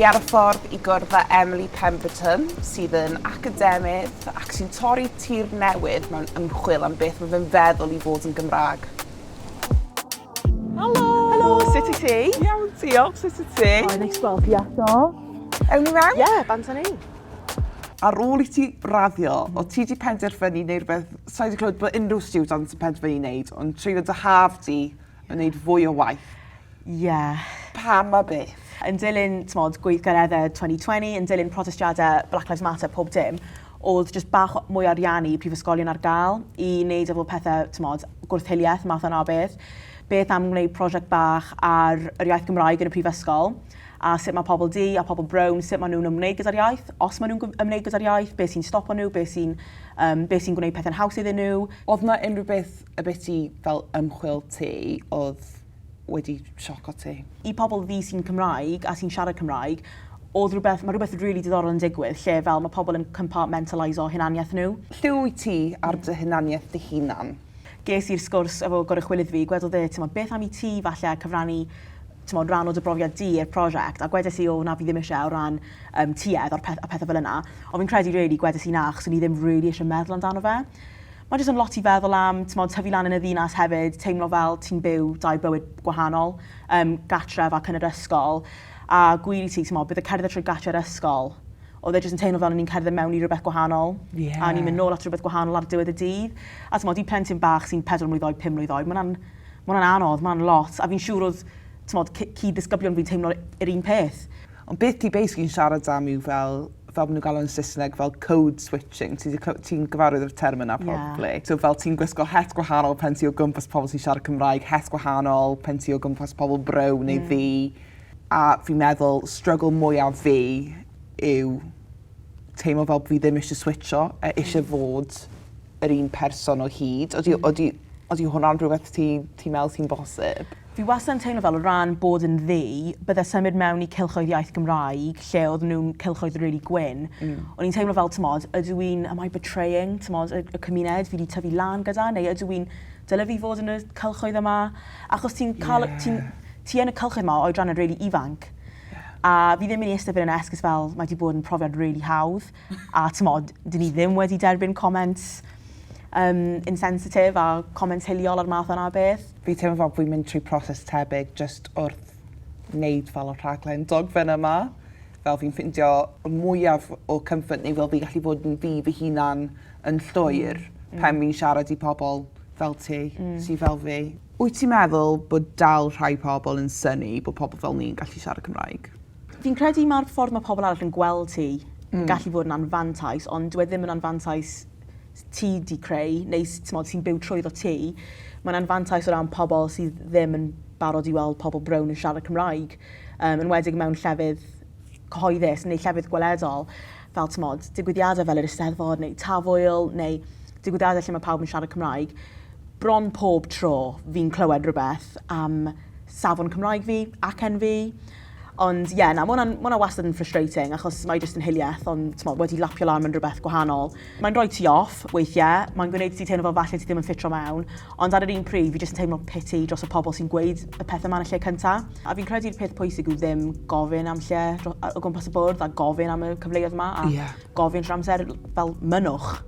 Fi ar y ffordd i gwrdd â Emily Pemberton, sydd yn academydd ac sy'n torri tir newydd mewn ymchwil am beth mae fe'n feddwl i fod yn Gymraeg. Helo! Helo, sut wyt ti? Iawn, diolch, sut wyt ti? O, neis gweld ti eto. Ewn ni mewn? Ie, yeah, bant â ni. Ar ôl i ti raddio, o ti 'di penderfynu neud rhywbeth, sa i 'di clywed bod unrhyw student yn penderfynu neud, ond treulio dy haf di yn neud fwy o waith. Ie. Pam a beth? Yn dilyn, t'mod, gweithgareddau 2020, yn dilyn protestiadau Black Lives Matter, pob dim, oedd jyst bach mwy o ariannu i prifysgolion ar gael i wneud efo pethau, t'mod, gwrth-hiliaeth, math yna o beth. Beth am wneud prosiect bach ar yr iaith Gymraeg yn y prifysgol, a sut mae pobl du a pobl brown, sut maen nhw'n ymwneud gyda'r iaith, os maen nhw'n ymwneud gyda'r iaith, beth sy'n stopo nhw, beth sy'n um, beth sy'n gwneud pethau'n haws iddyn nhw. Oedd 'na unrhyw beth y fel ymchwil ti oedd wedi sioco ti? I pobl ddu sy'n Cymraeg a sy'n siarad Cymraeg, oedd rhywbeth, mae rhywbeth rili diddorol yn digwydd lle fel mae pobl yn compartmentaliso hunaniaeth nhw. Lle wyt ti ar dy hunaniaeth dy hunan? Ges i'r sgwrs efo goruchwylydd fi, gwedodd e, t'mod, beth am i ti falle cyfrannu t'mod, rhan o dy brofiad di i'r prosiect, a gwedes i, o na, fi ddim eisiau o ran um, tuedd o'r peth, a pethau fel yna. Ond fi'n credu really, gwedes i na, achos o'n i ddim really eisiau meddwl amdano fe. Mae jyst yn lot i feddwl am, t'mod, tyfu lan yn y ddinas hefyd, teimlo fel ti'n byw dau bywyd gwahanol, um, gatref ac yn yr ysgol. A gwir i ti, t'mod, bydd y cerdded trwy gatre'r ysgol, oedd e jyst yn teimlo fel o'n i'n cerdded mewn i rhywbeth gwahanol. Yeah. A o'n i'n mynd nôl at rhywbeth gwahanol ar diwedd y dydd. A t'mod, i plentyn bach sy'n 4 mlwydd oed, 5 mlwydd oed, mae hwnna'n ma hwnna'n anodd, mae hwnna'n lot. A fi'n siŵr oedd, t'mod, cyd-ddisgyblion fi'n teimlo yr un peth. Ond beth ti basically yn siarad am yw fel, fel maen nhw'n galw yn Saesneg, fel code switching. Ti'n ti ti gyfarwydd o'r term yna, probably. Yeah. So fel ti'n gwisgo het gwahanol pen ti o gwmpas pobl sy'n siarad Cymraeg, het gwahanol pen ti o gwmpas pobl brown neu ddu. A fi'n meddwl, struggle mwyaf fi yw teimlo fel fi ddim eisiau switcho, a eisiau fod yr un person o hyd. Ydy, ydy, ydy hwnna'n rhywbeth ti'n ti meddwl sy'n bosib? Fi wastad yn teimlo fel o ran bod yn ddu, bydde symud mewn i cylchoedd iaith Gymraeg, lle oedd nhw'n cylchoedd really gwyn, o'n i'n teimlo fel, t'mod, ydw i'n, am I betraying, t'mod, y, y cymuned fi wedi tyfu lan gyda, neu ydw i'n, dyle fi fod yn y cylchoedd yma? Achos ti'n cael, Ie. ti'n, ti yn y cylchoedd yma o oedran yn really ifanc. A fi ddim yn mynd i eistedd fan hyn a esgus fel mae wedi bod yn profiad really hawdd. A t'mod, dyn ni ddim wedi derbyn comments insensitive a comments hiliol a'r math yna o beth. Fi teimlo fel fi'n mynd trwy proses tebyg just wrth wneud fel y rhaglen dogfen yma. Fel fi'n ffindio y mwyaf o comfort neu fel fi gallu bod yn fi fy hunan yn llwyr pan fi'n siarad i pobl fel ti, sy fel fi. Wyt ti'n meddwl bod dal rhai pobl yn synnu bod pobl fel ni'n gallu siarad Cymraeg? Fi'n credu mae'r ffordd mae pobl arall yn gweld ti yn gallu fod yn anfantais, ond dyw e ddim yn anfantais ti 'di creu, neu t'mod, sy'n byw trwyddo ti. Mae'n anfantais o ran pobl sydd ddim yn barod i weld pobl brown yn siarad Cymraeg, enwedig mewn llefydd cyhoeddus neu llefydd gweledol, fel t'mod, digwyddiadau fel yr Eisteddfod neu Tafwyl neu digwyddiadau lle mae pawb yn siarad Cymraeg. Bron pob tro fi'n clywed rhywbeth am safon Cymraeg fi, acen fi. Ond ie, yeah, na, mae hwnna'n ma hwnna wastad yn frustrating, achos mae jyst yn hiliaeth, ond t'mod, wedi lapio lan mewn rhywbeth gwahanol. Mae'n rhoi ti off, weithiau, mae'n gwneud ti teimlo fel falle ti ddim yn ffitro mewn, ond ar yr un pryd, fi jyst yn teimlo pity dros y pobl sy'n gweud y pethau yma yn y lle cynta. A fi'n credu'r peth pwysig yw ddim gofyn am lle o gwmpas y bwrdd a gofyn am y cyfleoedd yma, a Ie. gofyn trwy'r amser fel mynwch.